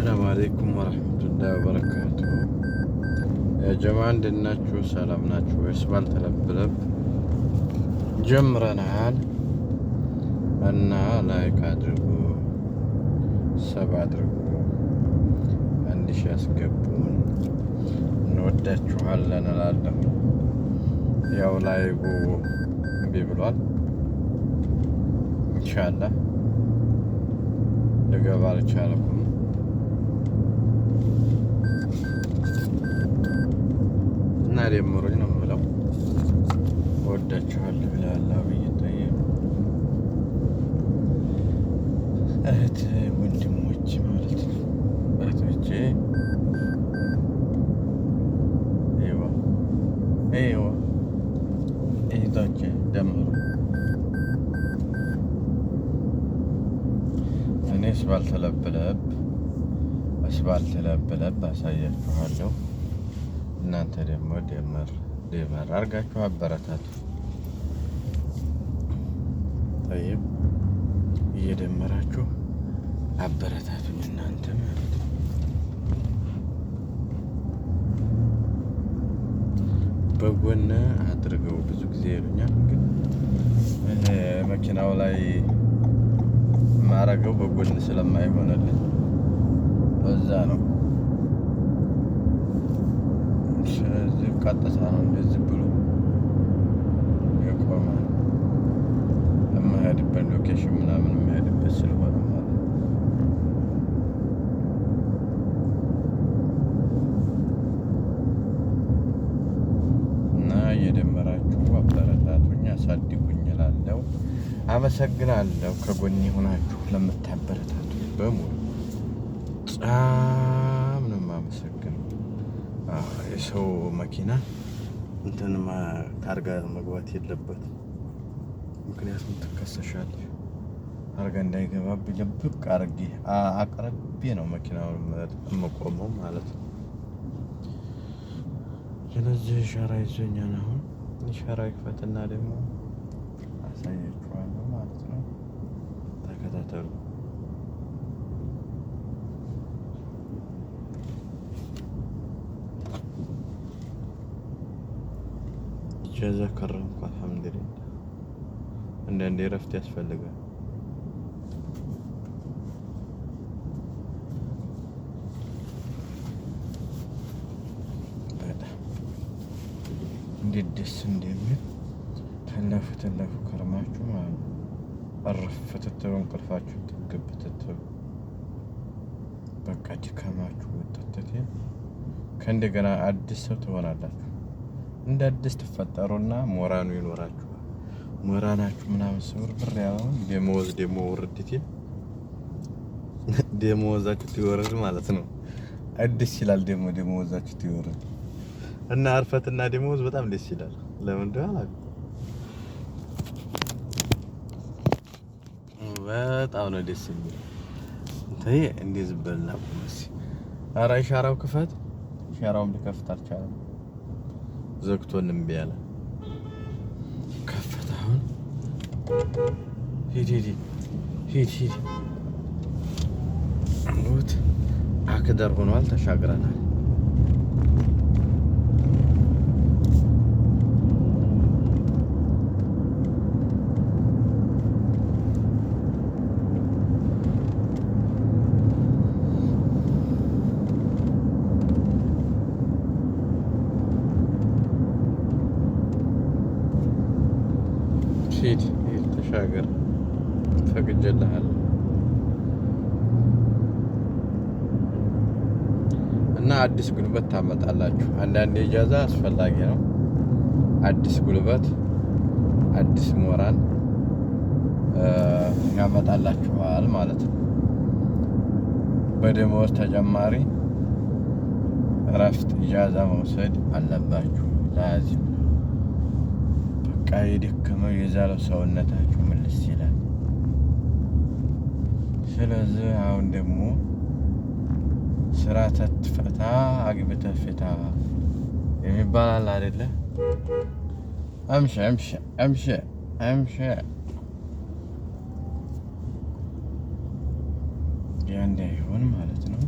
السلام عليكم ورحمة الله وبركاته። يا جماعة እንዴት ናችሁ? ሰላም ናችሁ ወይስ? ባልተለብለብ ጀምረናል እና like አድርጉ፣ sub አድርጉ፣ 1000 ያስገቡን። እንወዳችኋለን እላለሁ። ያው live እምቢ ብሏል። ኢንሻአላህ ልገባ አልቻልኩም እና ደምሩኝ ነው የምለው። እወዳችኋለሁ ብለሃል ብዬ ጠየቅ እህት ወንድሞች ማለት ነው። እህቶቼ أيوه أيوه እህቶቼ ደምሩ። እኔ እስባልተለብለብ እስባልተለብለብ አሳያችኋለሁ። እናንተ ደግሞ ደመር ደመር አድርጋችሁ አበረታቱ። طيب እየደመራችሁ አበረታቱኝ እናንተ ማለት ነው። በጎን አድርገው ብዙ ጊዜ ይሉኛል፣ ግን መኪናው ላይ ማረገው በጎን ስለማይሆንልኝ በዛ ነው። ስለዚህ ቀጥታ ነው እንደዚህ ብሎ የቆመ የምሄድበት location ምናምን የምሄድበት ስለሆነ ማለት ነው። እና እየደመራችሁ አበረታቱኝ፣ አሳድጉኝ እላለሁ። አመሰግናለሁ። ከጎኔ ሆናችሁ ለምታበረታቱኝ በሙሉ በጣም ነው የማመሰግነው። የሰው መኪና እንትን ታርጋ መግባት የለበትም። ምክንያቱም ትከሰሻለሽ። ታርጋ እንዳይገባብኝ ልብቅ አድርጌ አቅርቤ ነው መኪናውን የምቆመው ማለት ነው። ስለዚህ إشارة ይዞኛል። አሁን إشارة ይክፈትና ደግሞ አሳያችኋለሁ ማለት ነው። ተከታተሉ። إجازة ከረምኩ الحمد لله። አንዳንዴ እረፍት ያስፈልጋል። በጣም እንዴት ደስ እንደሚል ተለፉ ተለፉ ከርማችሁ ማለት ነው። እርፍ ትትሉ እንቅልፋችሁ ጥግብ ትትሉ በቃ ድካማችሁ ወጥተት ከእንደገና አዲስ ሰው ትሆናላችሁ። እንደ አዲስ ትፈጠሩና ሞራኑ ይኖራችኋል። ሞራናችሁ ምናምን ስብርብር ያለውን ደመወዝ ደሞ ውርድት ደመወዛችሁ ትወርድ ማለት ነው። አዲስ ይላል ደግሞ ደመወዛችሁ ትወርድ እና እርፈትና ደመወዝ በጣም ደስ ይላል። ለምን እንደሆነ አላውቅም። በጣም ነው ደስ የሚል። እንትን እንደዚህ በልና ቁም እስኪ። ኧረ إشارة ው ክፈት። إشارة ውም ሊከፍት አልቻለም። ዘግቶን እምቢ አለ። ከፈተ። አሁን ሂድ ሂድ ሂድ ሂድ። ት أخضر ሆኗል። ተሻግረናል። ሂድ ሂድ፣ ተሻገር፣ ፈቅጄልሃለሁ። እና አዲስ ጉልበት ታመጣላችሁ። አንዳንዴ إجازة አስፈላጊ ነው። አዲስ ጉልበት፣ አዲስ ሞራል ያመጣላችኋል ማለት ነው። በደመወዝ ተጨማሪ እረፍት إجازة መውሰድ አለባችሁ። لازم በቃ የደከመው የዛለው ሰውነታችሁ ምልስ ይላል። ስለዚህ አሁን ደግሞ ስራ ተትፈታ አግብተህ ፍታ የሚባል አለ አይደለ? أمشي أمشي أمشي أمشي ያ እንዳይሆን ማለት ነው።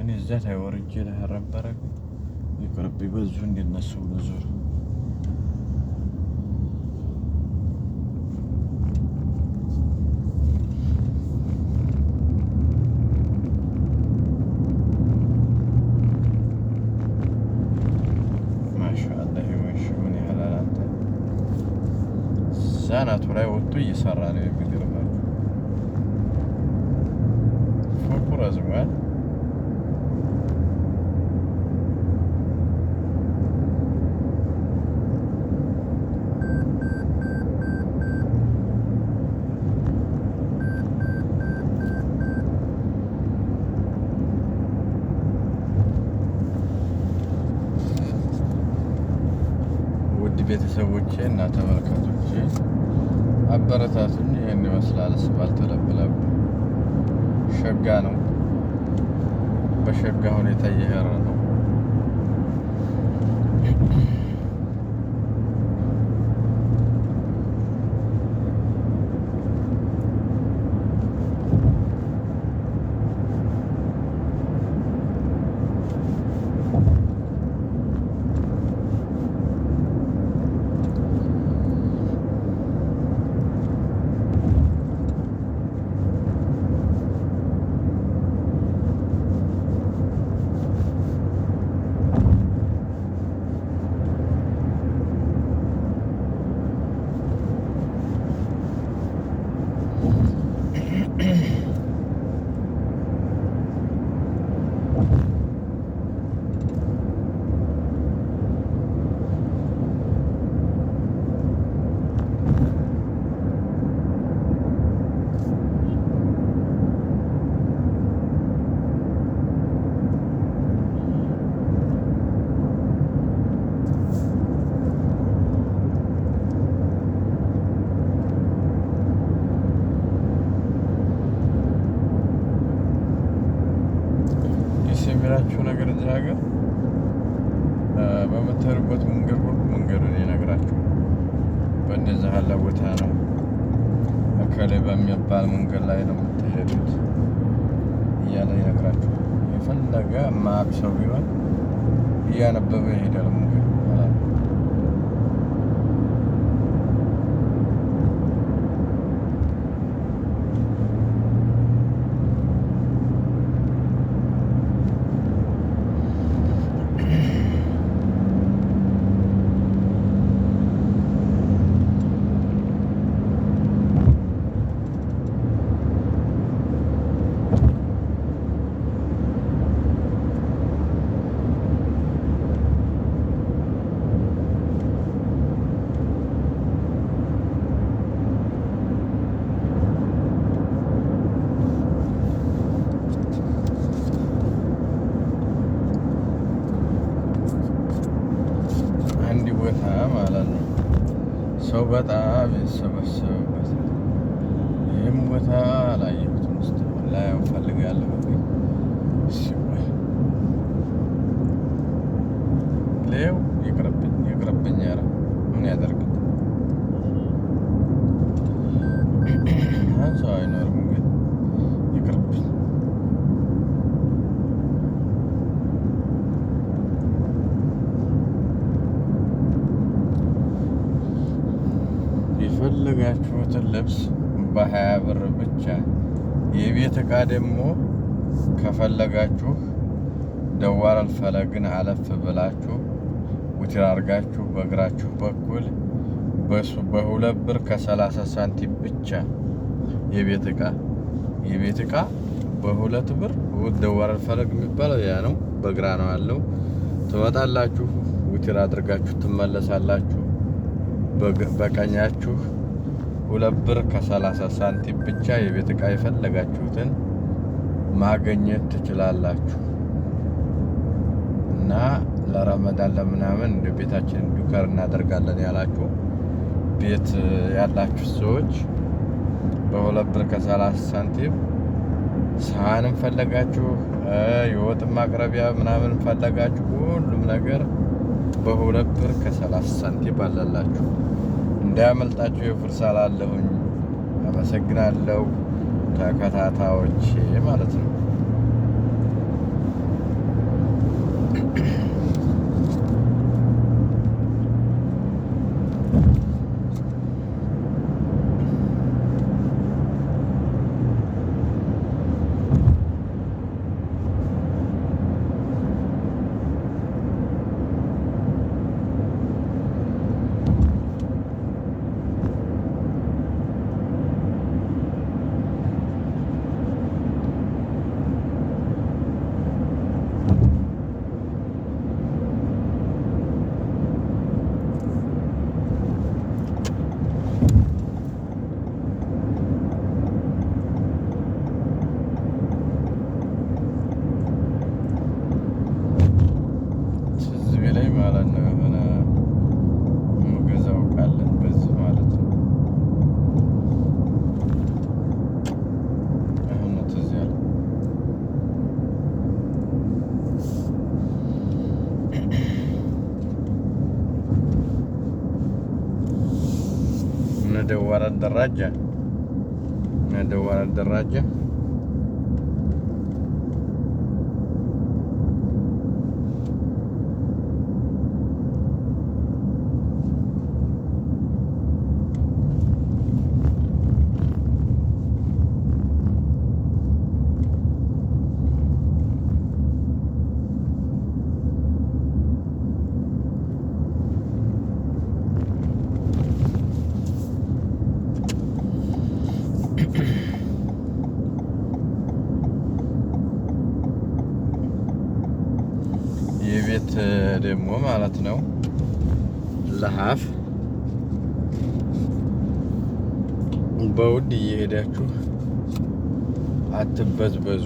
እኔ እዛ ታይ ወርጄ ነበረ ግን ይቅርብኝ። በዚሁ እንደነሱ ልዙር። ማሻአላህ ይወሽ ምን ያህል አንተ እዛ አናቱ ላይ ወጥቶ እየሰራ ነው። የሚገርማችሁ ፎቁ ረዝሟል። ውድ ቤተሰቦቼ እና ተመልካቾቼ አበረታቱኝ። ይህን ይመስላል አስፋልት ለብለብ ሸጋ ነው። በሸጋ ሁኔታ እየሄረ ነው። ደስ የሚላችሁ ነገር እዚህ ሀገር በምትሄዱበት መንገድ ሁሉ መንገዱን ይነግራችሁ። በእንደዚህ ያለ ቦታ ነው፣ እከሌ በሚባል መንገድ ላይ ነው የምትሄዱት እያለ ይነግራችሁ። የፈለገ የማያውቅ ሰው ቢሆን እያነበበ ይሄዳል መንገዱ ማለት ነው። አንድ ቦታ ማለት ነው ሰው በጣም ይሰበሰብበታል። ይህም ቦታ አላየሁትም እስካሁን፣ ላየው እፈልጋለሁ። ግን እስኪ ቆይ ልየው። ይቅርብኝ ይቅርብኝ። ኧረ ምን ያደርግልኝ? ሰው አይኖርም ግን ይቅርብኝ። የፈለጋችሁትን ልብስ በ20 ብር ብቻ። የቤት እቃ ደግሞ ከፈለጋችሁ ደዋር አልፈለግን አለፍ ብላችሁ ውትር አድርጋችሁ በእግራችሁ በኩል በ2 ብር ከ30 ሳንቲም ብቻ የቤት እቃ። የቤት እቃ በ2 ብር። ደዋር አልፈለግ የሚባለው ያ ነው። በግራ ነው ያለው። ትመጣላችሁ፣ ውትር አድርጋችሁ ትመለሳላችሁ። በቀኛችሁ 2 ብር ከ30 ሳንቲም ብቻ የቤት እቃ የፈለጋችሁትን ማግኘት ትችላላችሁ። እና ለረመዳን ለምናምን እንደ ቤታችን decor እናደርጋለን ያላችሁ ቤት ያላችሁ ሰዎች በ2 ብር ከ30 ሳንቲም ሳህንም ፈለጋችሁ፣ የወጥ ማቅረቢያ ምናምን ፈለጋችሁ፣ ሁሉም ነገር በ2 ብር ከ30 ሳንቲም አለላችሁ። እንዳያመልጣችሁ የፍርሳ ላለሁኝ። አመሰግናለሁ ተከታታዮቼ ማለት ነው። ትዝ ቢለኝ ማለት ነው የሆነ የምገዛው ዕቃ አለኝ በዚህ ማለት ነው። አሁን ነው ትዝ ያለኝ። ندور الدراجة، ندور الدراجة. የቤት ደግሞ ማለት ነው لحاف በውድ እየሄዳችሁ አትበዝበዙ።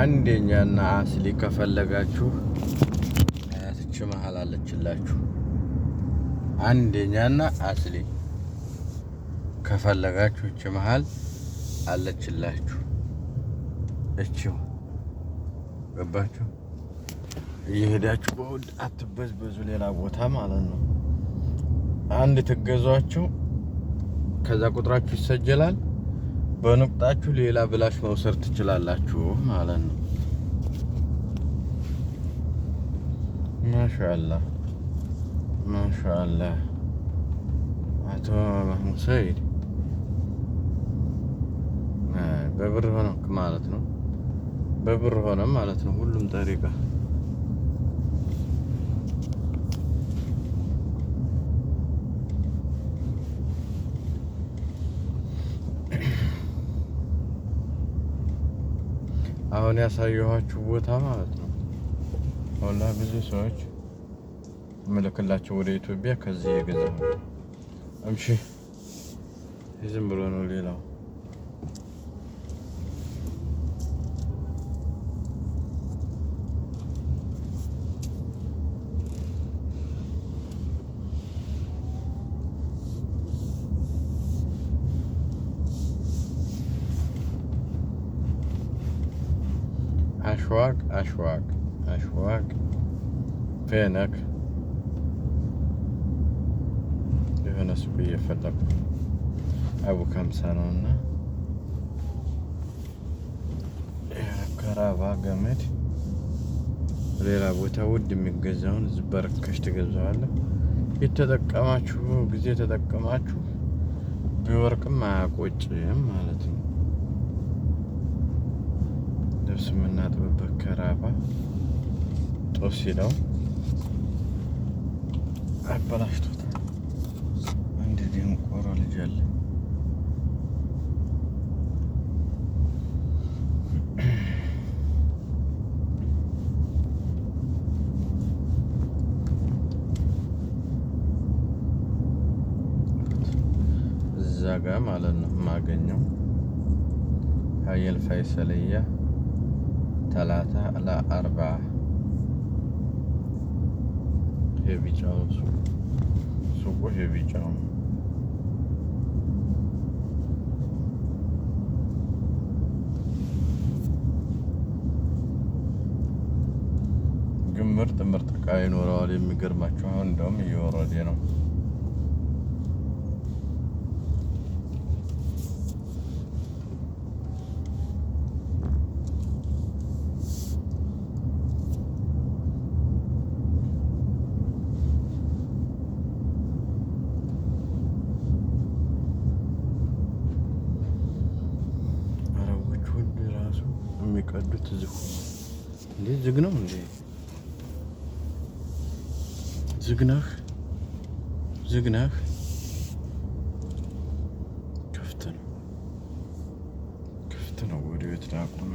አንደኛና أصلي ከፈለጋችሁ አያትች መሀል አለችላችሁ። አንደኛና أصلي ከፈለጋችሁ እች መሀል አለችላችሁ። እችው ገባችሁ? እየሄዳችሁ በውድ አትበዝበዙ። ሌላ ቦታ ማለት ነው። አንድ ትገዟቸው፣ ከዛ ቁጥራችሁ ይሰጀላል። በንቁጣችሁ ሌላ ብላሽ መውሰድ ትችላላችሁ ማለት ነው። ማሻአላህ ማሻአላህ። አቶ ማህሙድ ሰይድ በብር ሆነ ማለት ነው። በብር ሆነ ማለት ነው። ሁሉም ጠሪቃ አሁን ያሳየኋችሁ ቦታ ማለት ነው። والله ብዙ ሰዎች ምልክላቸው ወደ ኢትዮጵያ ከዚህ የገዛሁ እምሺ ዝም ብሎ ነው። ሌላው አሽዋቅ አሽዋቅ አሽዋቅ ፌነክ የሆነ ሱቅ እየፈለኩ አቡ ከምሳ ነው እና ከራባ ገመድ ሌላ ቦታ ውድ የሚገዛውን በርካሽ ትገዛዋለህ። የተጠቀማችሁ ጊዜ ተጠቀማችሁ ቢወርቅም አያቆጭም ማለት ነው። ልብስ የምናጥብበት ከራባ ጦስ ሲለው አበላሽቶታል። አንድ ደንቆሮ ልጅ አለ። እዛ ጋ ማለት ነው የማገኘው ሀየል ፈይሰልያ 3 ለ 4 የቢጫው ሱቁ የቢጫው ነው። ግን ምርጥ ምርጥ እቃ ይኖረዋል። የሚገርማችሁ አሁን እንደውም እየወረደ ነው። የሚቀዱት ዝግ ሆኖ እንዴ? ዝግ ነው እንዴ? ዝግ ነህ፣ ዝግ ነህ። ክፍት ነው፣ ክፍት ነው። ወደ ቤት ላቁምና